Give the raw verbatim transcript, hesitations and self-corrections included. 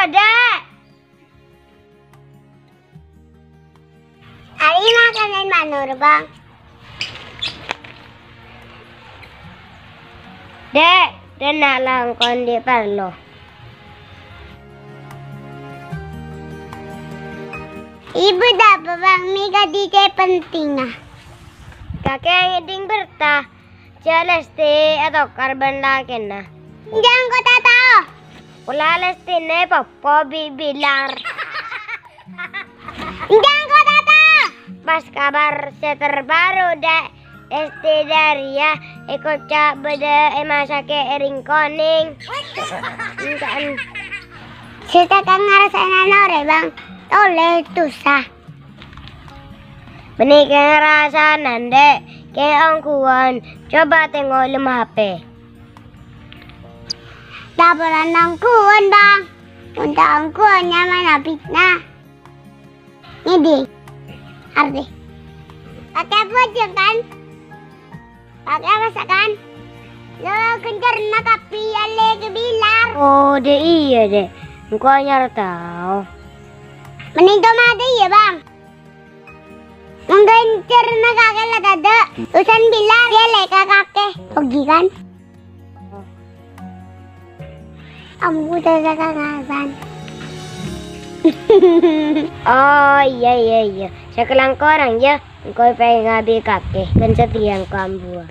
Dek! Arè makan è manor, Bang. Dek, dena' langkon di' parlo. Ibu dapa, Bang, mè' kadhi cè' pentingnga. Kakè ngèdhing berta, jhâ' Lesti ètokar bân lakèna. Jhâ' engko' ta' tao. Pola Lestina èpoppo bi' Bilar. Jhâ' engko' ta' tao. Pas kabar sè terbaru, Dek, Lesti Daria èkoca' bâdâ è masakè' è Ringkoning. Enggak, en- Sè ta' ngarassa'ana norè, Bang. Tolè dusa. Bânnè kè ngarassa'ana, Dek. Kè ongghuwân, coba tengo' è lem H P. Ta' polana ongghuwân, Bang. Mon ta' ongghuwân nyamana fitnah. Ngèdhing. Artè. Pakè apa jhâ' kan? Pakè apa sa' kan? Lo ghânjhârânna kabbhi allè ka Bilar. Oh, dâ' iyâ, Dek. Engko' anyar tao. Mending to matè iyâ, Bang. Mon ghânjhârânna kakè la tadâ', urusan Bilar iyâ lè ka kakè. Rugi kan? Ambu tadâ' kangasan. Oh, iyâ, iyâ, iyâ. Sakalangkorang, yâ. Engko' pèngabâ kakè. Bân satèya engko' ambuwâ.